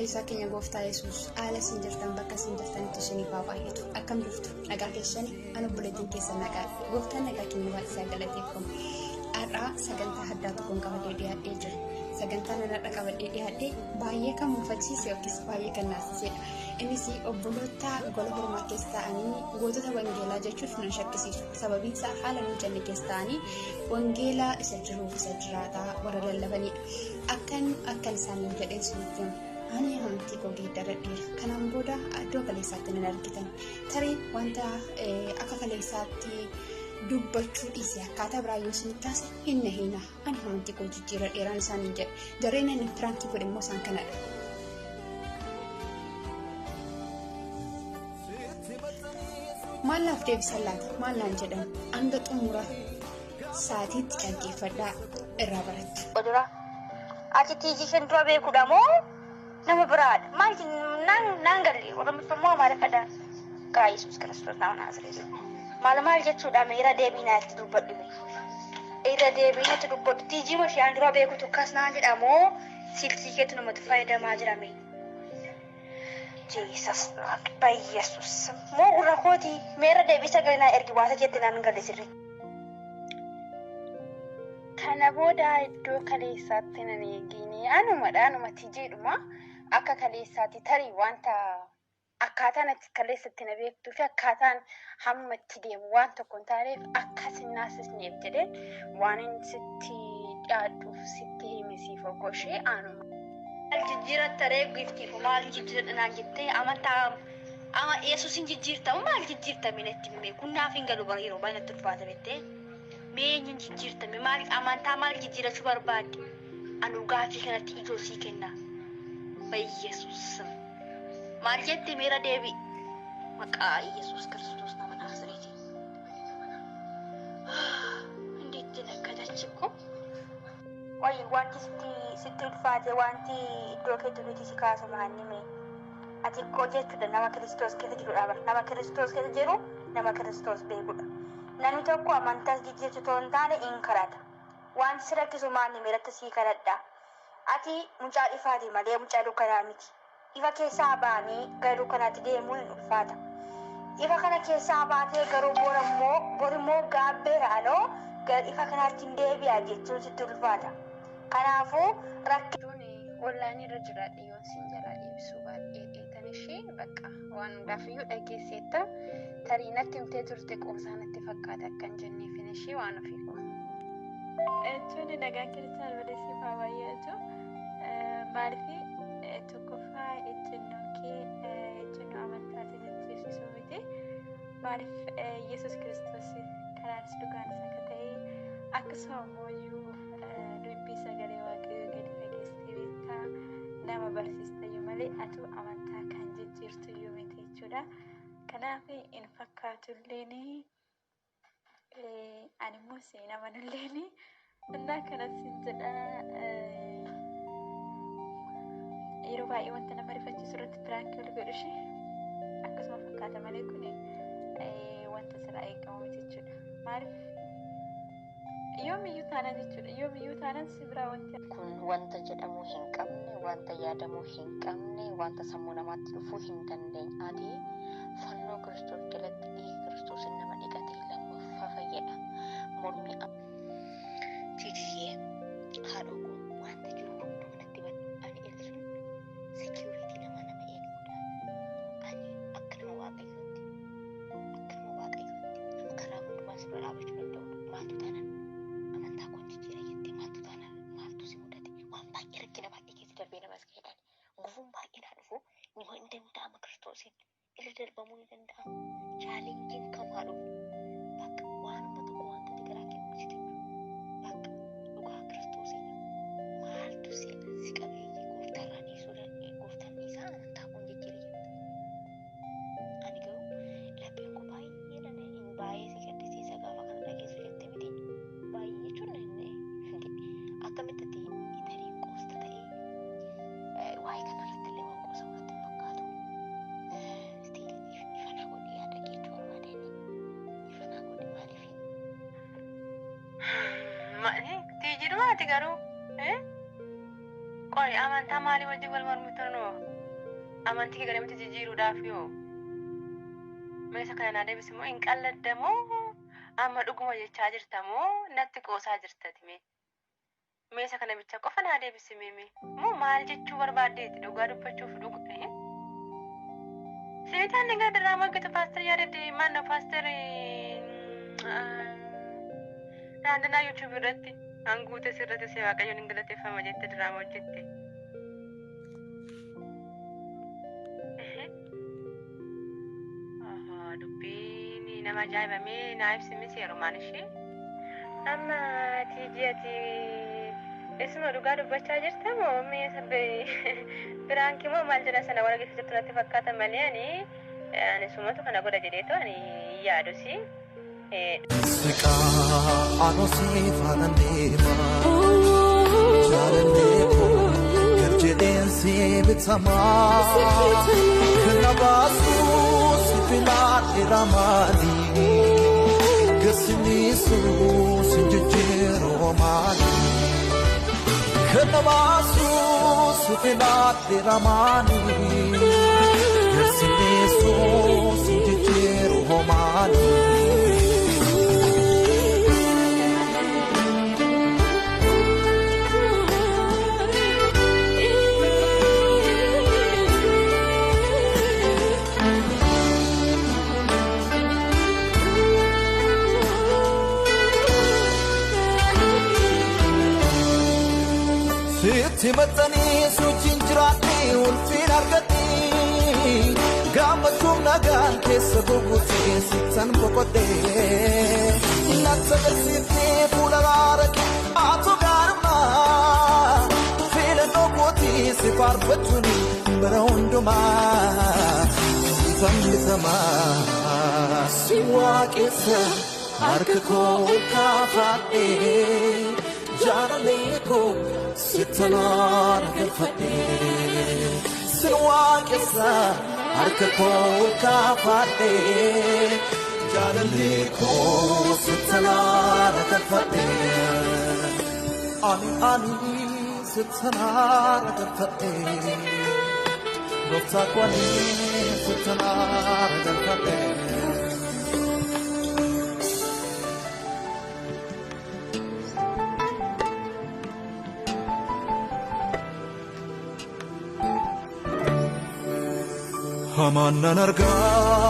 Fayyisaa keenya Gooftaa Yesuus haala isin jirtan bakka isin jirtanitti isiniif haa baay'atu. Akkam jirtu? Nagaa keessani? Ani obboleettiin keessan nagaadha. Gooftaan nagaa keenya baay'isaa galateeffamu. Har'aa sagantaa addaa tokkoon qabadhee dhiyaadhee jira. Sagantaan ani har'a qabadhee dhiyaadhe baay'ee kan mufachiise yookiis baay'ee kan naasisedha. Innis obboloota gola hormaa keessa ta'anii gootota wangeelaa jechuuf nan shakkisiisu. Sababiin isaa haala mijanne keessa ta'anii wangeelaa isa jiruuf isa jiraataa warra lallabanidha. Akkan akkan isaaniin jedheen isinitti hima. Ani amantii koo geeddaradheera. Kanaan booda iddoo kaleessaatti nan argitan. Tarii wanta akka kaleessaatti dubbachuu dhiise akkaataa biraa yoo isinitti taase hin nahiina. Ani amantii koo jijjiiradheeraan isaaniin jedhe. Jarreen ani piraankii godhe immoo isaan kanadha. Maal naaf deebisan laata? Maal naan jedhan? Hanga xumura saatiitti dhaggeeffadhaa irraa barattu. Dura ati tiijii isheen dura beekudha moo nama biraadha? Maal naan naan galle Oromiffa immoo Amaariffadha. Gaa Yesuus Kiristoos nama Naazreeti. Maal maal jechuudha mee irra deebii naa itti dubbadhu mee. Irra deebii natti dubbadhu tiijii moo isheen dura beekutu akkas naan jedha moo silkii keetu namatti fayyadamaa jira mee. Jesus Bayesus. Moo gurra kooti mee irra deebii sagalee naa ergi waata jette naan galle sirri. Kana booda iddoo kaleessaatti nan eegiini. Anumadha, anuma tijiidhuma. Akka kaleessaatti tarii wanta akkaataan ati kaleessatti na beektuu fi akkaataan hamma itti deemu waan tokko hin taaneef akka sin naasisneef jedheen waan inni sitti dhiyaadhuuf sitti hime siif ogoshee anuma. Maal jijjiiratta ree giftiif maal jijjiiradha naan jettee amantaa ama yesuusin jijjiirta moo maal jijjiirta mee natti himi kun naaf hin galu bara yeroo baay'ee natti ulfaata bettee mee eenyuun jijjiirta mee maal amantaa maal jijjiirachuu barbaadde anu gaaffii kanatti ijoo sii kenna bayyesuus maal jette meera deebi maqaa yesuus kiristoos nama naazreeti እንዴት ደነገጠች እኮ። Qoyi wanti sitti sitti ulfaate wanti iddoo kee duriitii si kaasu maanni mee? Ati ikkoo jechuudha nama Kiristoos keessa jirudha bar. Nama Kiristoos keessa jiru nama Kiristoos beekudha. Namni tokko amantaas jijjiirtu otoo hin taane in kadhata. Wanti si rakkisu maanni mee irratti sii kadhadha. Ati mucaa ifaati malee mucaa dukkanaa miti. Ifa keessaa ba'anii gara dukkanaatti deemuun in ulfaata. Ifa kana keessaa baatee garuu bor ammoo bor immoo gaabbeera anoo gara ifa kanaatti hin deebi'a jechuun sitti ulfaata. Kanaafuu rakki. Iddoon online irra jiraadhe yoon siin jalaa deebisuu baadhee dheetan ishee bakka waan hundaafiyyuu dhageesseetta tarii natti himtee turte qoosaa natti fakkaata akka hin jenneefin ishee waan ofii koo. Jechuun nagaan kiristaan baleessiif haa baay'atu. Maaliif tokkoffaa ejjennoon kee ejjennoo amantaati jechisiisuu miti. Maaliif Yesuus Kiristoos karaanis dhugaanis akka ta'e akkasuma immoo iyyuu dubbii sagalee waaqayyoo gadi fageessitee beektaa nama barsiistayyuu malee atu amantaa kan jijjiirtuyyuu miti jechuudha. Kanaaf hin fakkaatulleen ani immoo siin amanulleen innaa kanas siin jedha yeroo baay'ee wanta nama rifachiisu irratti piraankii wal godhu ishee akkasuma fakkaata malee kun wanta sirraa eegamu miti jechuudha. Maaliif yoomiyyuu taanaan jechuudha yoomiyyuu taanaan si biraa wanti Kun wanta jedhamuu hin qabne, wanta yaadamuu hin qabne, wanta sammuu namaatti dhufuu hin dandeenye. Ati fannoo Kiristoos jalatti dhiiga Kiristoosin nama dhiqate lammaffaa fayyadha. Mormii Tijiyyee haadhoo koo wanta jiru hunduma natti himadhu. Ani Elsuun security namaa nama eegudha. Ani akka nama Waaqayyootti akka nama Waaqayyootti nama karaa hundumaa si bira dhaabachuu danda'udha. Maaltu taanaan amantaa koon jijjiira jettee maaltu taanaan maaltu si mudate waan baay'ee rakkina baay'ee keessa darbee nama as ga'edhaan gufuun baay'een haa dhufu ni hin danda'ama Kiristoosiin irra darbamuu ni danda'ama. Chaalenjiin kam haa dhufu bakka waanuma tokko wanta ati garaa kee dhoksitu hin jiru. Bakka dhugaa Kiristoosiin maaltu si si qabee gooftaarraa dhiisuu gooftaan dhiisaa amantaa koon jijjiira jetta. Ani garuu lapheen koo baay'ee na baay'ee si gaddisiisa gaafa kana dhageessu jette miti. Baay'ee jechuun akkamitti ati tarii qoosta ta'ee waa'ee kanarratti illee waan qoosamu natti hin fakkaatu. Still ifa naa godhi yaada kee jechuu barbaadeen ifa naa godhi maaliif. Tiijidhuma ati garuu qoy amantaa maalii wajjin wal mormitu noo Amantii kee garamitti jijjiiruudhaaf yoo meeshaa kana naa deebisi moo hin qalladdamoo amma dhuguma jechaa jirta moo natti qoosaa jirtati mee meeshaa kana bicha qofa naa deebisi mee moo maal jechuu barbaaddeeti dhugaa dubbachuuf dhugu Sibitaan ni gara diraamaa hojjetu paaster yaadadde maannoo paaster daandanaa yuutuub irratti hanguute sirratti si waaqayyoon hin galateeffama jette diraamaa hojjette. Dubbiin nama ajaa'ibamee naa ibsimi seerumaan ishee. Amma tiijii ati isuma dhugaa dubbachaa jirta moo mi'a biraankii moo maal jedhan sana warra keessa jirtu natti fakkaata malee ani sumatu kana godha jedheetu ani yaadusi. Siqaa anoo si faana deema jaalallee koo gad jedheen si bitamaa kana baasuu si filaadheera maali gasiniisuu si jijjiiruu maali kana baasuu si filaadheera maali gasiniisuu si jijjiiruu maali. Sitti maxxanii sochiin jiraadhee ulfiin argadhee gammachuun nagaan keessa guutee sittan boqodhee natti agarsiiftee fuula raaraqee atu gaarummaa filannoo kootii si faarfachuun bara hundumaa siifan bitamaa si waaqessa harka koo kaafadhee jaalallee koo sittanaara galfadhee sin waaqessa harka koo kaafadhee jaalallee koo sittanaara galfadhee ani sittanaara galfadhee gooftaa koo ani sittanaara galfadhee. Hamaan nan argaa